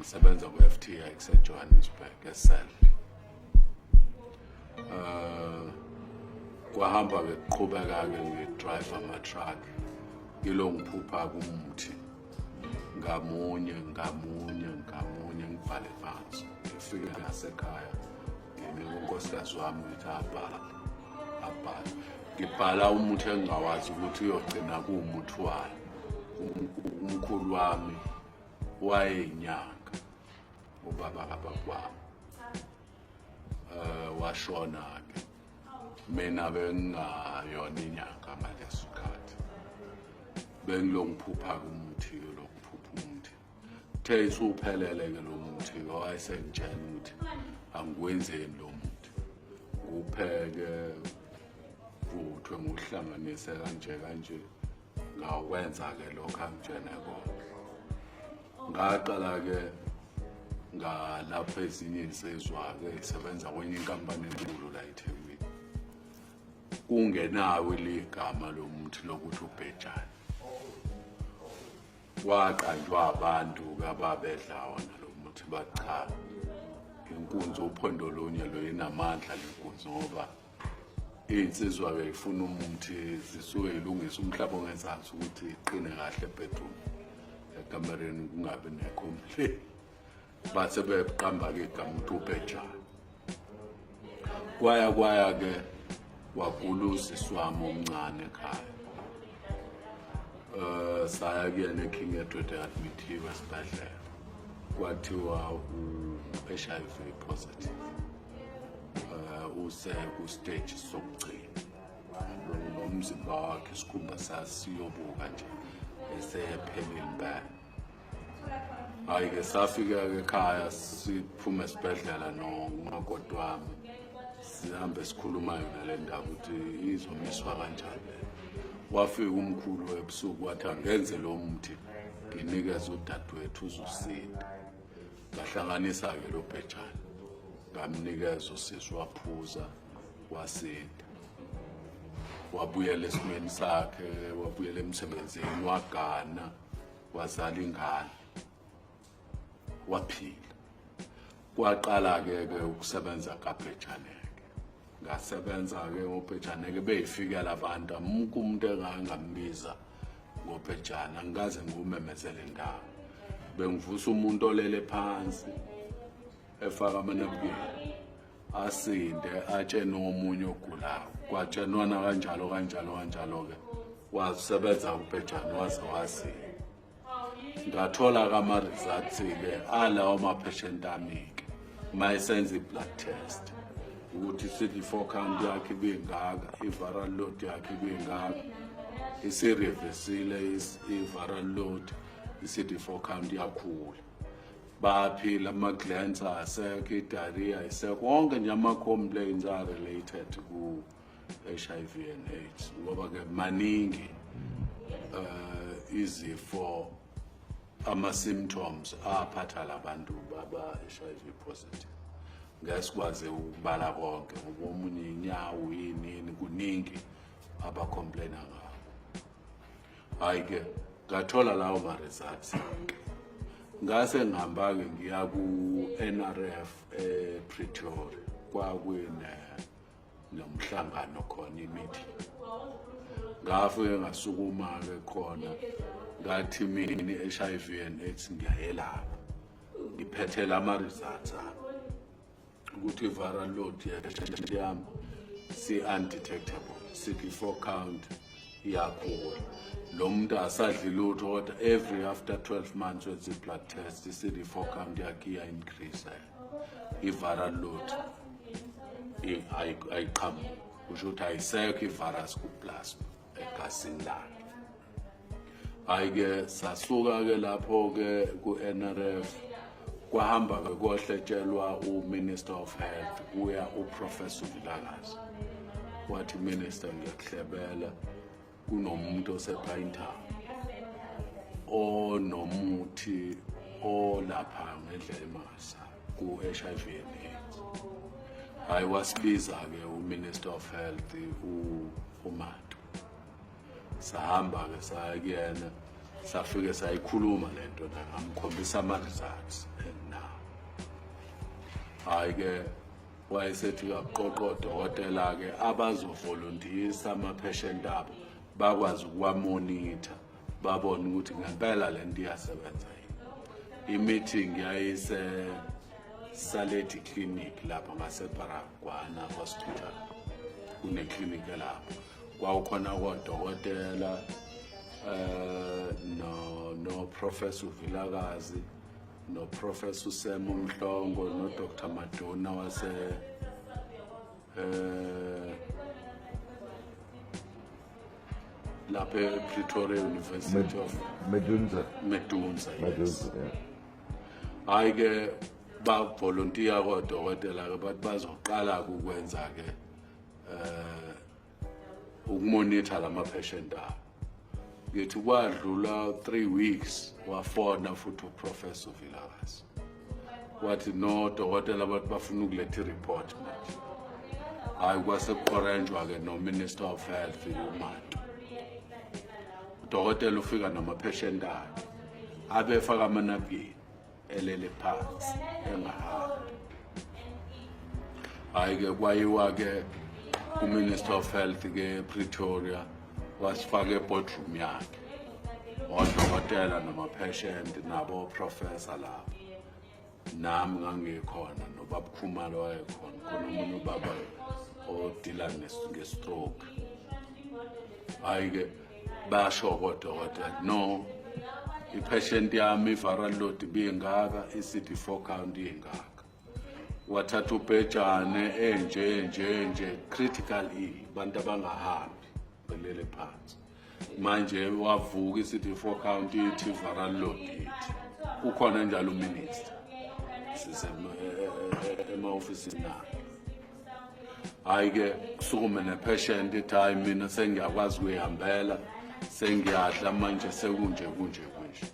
Ngisebenza ku-FTX eJohannesburg eSelby. Kwahamba ke kuqhubeka ke ngidrive ama-truck, ngilo ngiphupha kumuthi ngamunye ngamunye ngamunye, ngibhale phansi. Ngifike ngasekhaya, nginika unkosikazi wami, ngithi abhale, abhale. Ngibhala umuthi engingawazi ukuthi uyogcina kuwumuthi wani. Umkhulu wami wayeyinyanga, ubaba kababa wami, washona ke. Mina bengingayona inyanga ngaleso sikhathi, bengilongiphupha umuthi, lokuphupha umuthi. Kuthe isuphelele ke lo muthi, wayesengitshela ukuthi angiwenzeni lo muthi, ngupheke vuthwe, nguhlanganise kanje kanje. Ngakwenza-ke lokho angitshene kona. Ngaqala-ke ngalapha ezinye iy'nsizwa-ke isebenza kwenye inkampani enkulu la eThekwini, kungenawo ligama lomuthi lokuthi ubhejane. Waqanjwa abantu-ke ababedla wona lo muthi, bathi cha, inkunzi uphondo lunye lo, inamandla le nkunzi, ngoba iy'nsizwa-ke ifuna umuthi, zisuke yilungise umhlaba ongezansi ukuthi iqine kahle ebedroom, ekamereni, kungabi necomplain. Base beqamba-ke igama ukuthi ubhejane. Kwaya kwaya-ke, wagula usisi wami omncane ekhaya. Saya kuyena eKing Edward, admithiwe esibhedlela, kwathiwa u-HIV positive, use ku-stage sokugcina. Umzimba wakhe, isikhumba sasiyobuka nje, esephelile impela. Hhayi-ke, safika-ke ekhaya, siphume esibhedlela nomakoti wami, sihambe sikhuluma yona le ndaba ukuthi izomiswa kanjani le. Wafika umkhulu ebusuku, wathi angenze lo muthi, nginikeze udadewethu, uzosinda. Ngahlanganisa-ke lo bhejane, ngamnikeza usisi, waphuza, wasinda, wabuyela esimeni sakhe, wabuyela emsebenzini, wagana, wazala ingane, waphila. Kwaqala-ke ke ukusebenza kabhejaneke. Ngasebenza-ke ngobhejaneke, beyifikela abantu. Amukho umuntu engangambiza ngobhejane, angikaze ngiwumemezele indawo. Bengivusa umuntu olele phansi efaka amanabukeni, asinde, atshene omunye ogulayo, kwatshenwana kanjalo kanjalo kanjalo-ke. Wasebenza ubhejane waze wasinda. Ngathola kama-results-ke alawo ma-patient ami-ke, uma esenza i-blood test, ukuthi i-CD4 count yakhe ibingaka, i-viral load yakhe ibingaka, isirevesile i-viral load, i-CD4 count yakhula, baphila, ama-glands asekho, i-diarrhea ayisekho, konke nje ama-complaints are-related ku-HIV and AIDS, ngoba-ke maningi izifo, ama-symptoms aphatha labantu baba HIV positive. Ngeke sikwazi ukubala konke, ngoba omunye inyawo, yini yini, kuningi abacomplaina ngakho. Hhayi-ke, ngathola lawo ma-results, ngase ngihamba-ke ngiya ku-NRF ePretoria. Kwakwine nomhlangano khona, i-meeting. Ngafike ngasukuma-ke khona, ngathi mina i-HIV and AIDS ngiyayelapha, ngiphethela ama-results ami ukuthi i-viral load yami si-undetectable, CD4 count iyakhula. Lo muntu asadli lutho, kodwa every after 12 months wenza i-blood test, i-CD4 count yakhe iya-increase, i-viral load ayiqhamuki, kusho ukuthi ayisekho i-virus ku-plasma, egazini lakhe. Hhayi-ke, sasuka-ke lapho-ke ku-NRF, kwahamba-ke kohletshelwa u-Minister of Health, kuya uProfessor Vilakazi. Wathi, "Minister, ngiyakuhlebela, kunomuntu osePinetown onomuthi olapha ngendlela emangalisayo ku-HIV and AIDS." Hhayi, wasibiza-ke u-Minister of Health uManto. Sahamba-ke saya kuyena, safike sayikhuluma le nto, ngamkhombisa ama-results. Hhayi ke, wayesethi aqoqo odokotela-ke abazovolontiya ama-patient abo, bakwazi ukuwamonitha, babone ukuthi ngempela le nto iyasebenza yini. I-meeting yayise Saleti Clinic lapha ngaseBaragwana Hospital, kuneklinikhi lapho kwawukhona kodokotela no Professor Vilakazi, no Professor Sam Mhlongo, no Dr Madonna wase lapha ePretoria University of Medunsa. Medunsa, yes. Medunsa, yeah. Hayi ke, ba volunteer kodokotela ke, bathi bazoqala ukwenza ke ukumonitha lama patient abo. Ngithi kwadlula 3 weeks, wafona futhi uProfessor Vilakazi, wathi no, dokotela, bathi bafuna ukuletha i-report manje. Hayi, kwase ku-arrange-wa ke no Minister of Health uManto. Udokotela ufika nama-patient akhe abefaka amanapkini, elele phansi, engahambi. Hhayi-ke, kwayiwa-ke ku-Minister of Health ke ePretoria, wasifaka e-boardroom yakhe odokotela nama-patient nabo-professor lapho. Nami ngangikhona, nobaba Khumalo wayekhona, khona omunye ubaba odila nge-stroke. Hhayi-ke, basho kodokotela, no, i-patient yami i-viral load ibingaka, i-CD4 count ingaka, wathatha ubhejane enje nje nje, critical ill, abantu abangahambi, belele phansi. Manje wavuka, i-CD4 count ithi, viral load ithi. Ukhona njalo uminister, sise ema-ofisini akhe. Hhayi-ke, kusukume ne-patient ithi, hhayi, mina sengiyakwazi ukuyihambela, sengiyadla manje, sekunje kunje kunje.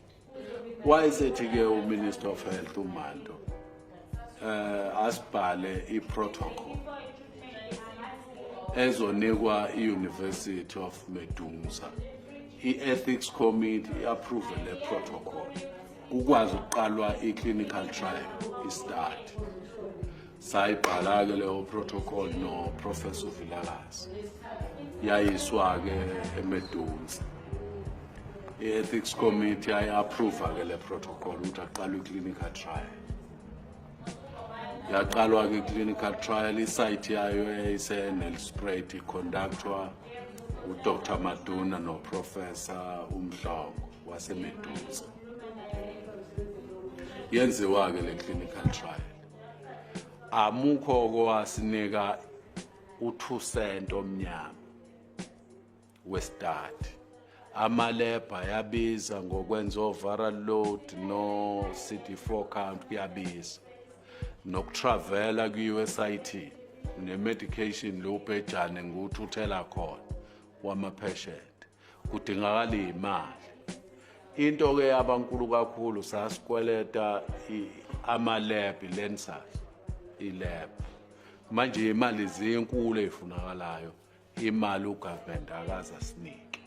Wayesethi-ke uMinister of Health uManto, asibhale i-protocol ezonikwa i-University of Medunsa, i-ethics committee i-approve le protocol, kukwazi ukuqalwa i-clinical trial, i-start. Sayibhala-ke leyo protocol no Professor Vilakazi, yayiswa-ke eMedunsa. I-ethics committee yayi-approve-ke le protocol ukuthi aqalwe i-clinical trial. Yaqalwa-ke i-clinical trial. I-site yayo yayise-Nelspruit, i-conductwa uDr Maduna noProfessor uMhlongo waseMedunsa. Yenziwa-ke le clinical trial. Amukho kowasinika u-2 cent omnyama we-study. Ama-lab ayabiza ngokwenza o-viral load no CD4 count, kuyabiza nokutravela ku-USIT ne-medication lo ubhejane nguthuthela khona wama-patient, kudingakala imali. Into ke yabankulu kakhulu, sasikweleta ama-lab, i-Lensas i-lab. Manje imali zinkulu ezifunakalayo, imali ugovernment akaze asinike.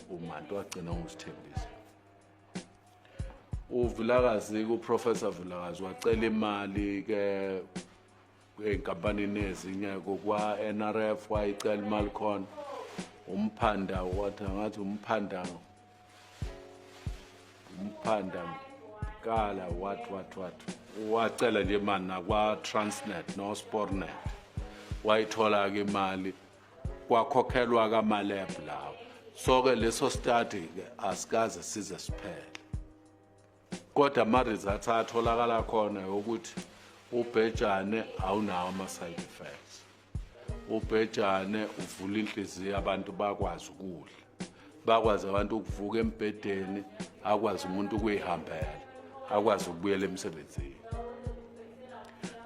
Umanto wagcina ngokusithembisa. UVilakazi, kuProfessor Vilakazi, wacela imali ke ey'nkampanini ezinye kwa-NRF, wayicela imali khona. Umphanda wathi, ngathi umphanda kala, what what what, wacela nje imali nakwa-Transnet no-Spoornet. Wayithola-ke imali, kwakhokhelwa kama-lab lawo. So-ke leso study-ke asikaze size siphele, kodwa ama-results atholakala khona ukuthi ubhejane awunawo ama-side effects, ubhejane uvula inhliziyo, abantu bakwazi ukudla, bakwazi abantu ukuvuka embhedeni, akwazi umuntu ukuyihambela, akwazi ukubuyela emsebenzini.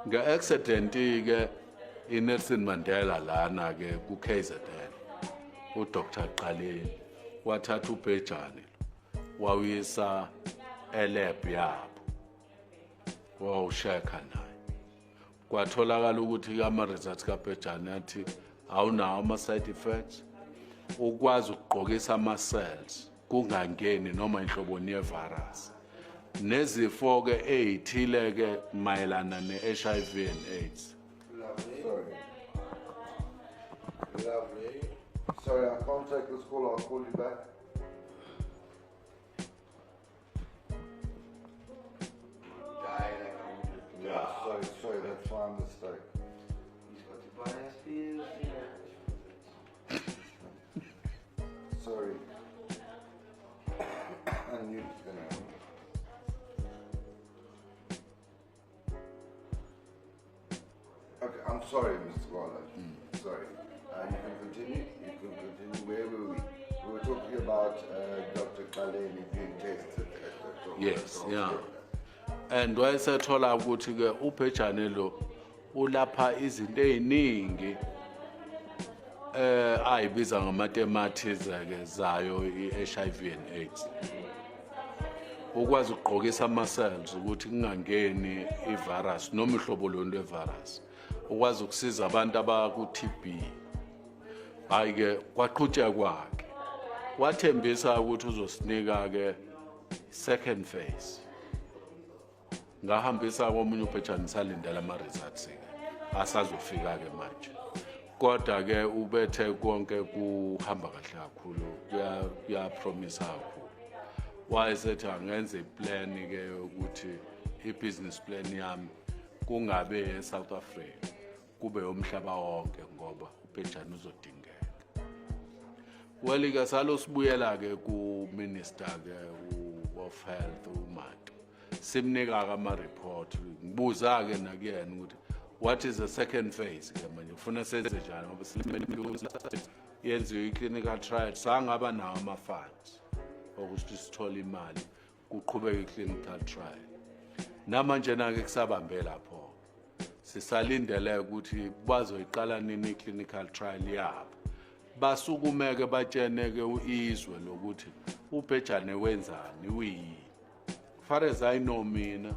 Nge-accident-ke iNelson Mandela lana-ke ku-KZN, uDr Qaleni wathatha ubhejane wawuyisa e-lab yabo, wawushekha naye, kwatholakala ukuthi ama-results kabhejane athi awunawo ama-side effects, ukwazi ukugqokisa ama-cells kungangeni noma inhloboni ye-virus. Nezifo ke ezithile ke mayelana ne-HIV and AIDS. Lovely. Sorry. Lovely. Sorry, I can't take this call. I'll call you back. Dying. Yeah, sorry, sorry, that's my mistake. He's got to buy us beers. Sorry. I knew it was gonna happen. Okay, I'm sorry, Mr. Gwala. Sorry. You can continue. You can continue. Where were we? We were talking about Dr. Kaleni being tested at the Yes, yeah. And wayesethola ukuthi ke ubhejane lo ulapha izinto eziningi ayibiza ngamatemathize ke zayo i-HIV and AIDS, ukwazi ukugqokisa ama-cells ukuthi kungangeni i-virus noma uhlobo lolu lwe-virus, ukwazi ukusiza abantu abaku-TB. Hhayi-ke, kwaqhutshekwa-ke, wathembisa ukuthi uzosinika-ke second phase. Ngahambisa komunye ubhejane, salindela ama-results-ke asazofika-ke manje, kodwa-ke ubethe konke kuhamba kahle kakhulu, kuyapromisa kakhulu. Wayesethi angenza iplan-ke yokuthi i-business plan yami kungabe e-South Africa, kube umhlaba wonke, ngoba ubhejane uzodingeka. Well-ke, salo sibuyela-ke ku-minister-ke of health uMato, simnika-ke ama-report. Ngibuza-ke nakuyena ukuthi what is the second phase ke manje, ufuna senze njani, ngoba yenziwe i-clinical trial, sangaba nawo ama-funds okuthi sithole imali kuqhubeke i-clinical trial. Namanje na-ke kusabambe lapho, sisalindele ukuthi bazoyiqala nini i-clinical trial yabo, basukumeke batsheneke izwe lokuthi ubhejane wenzani, uyini. Far as I know mina.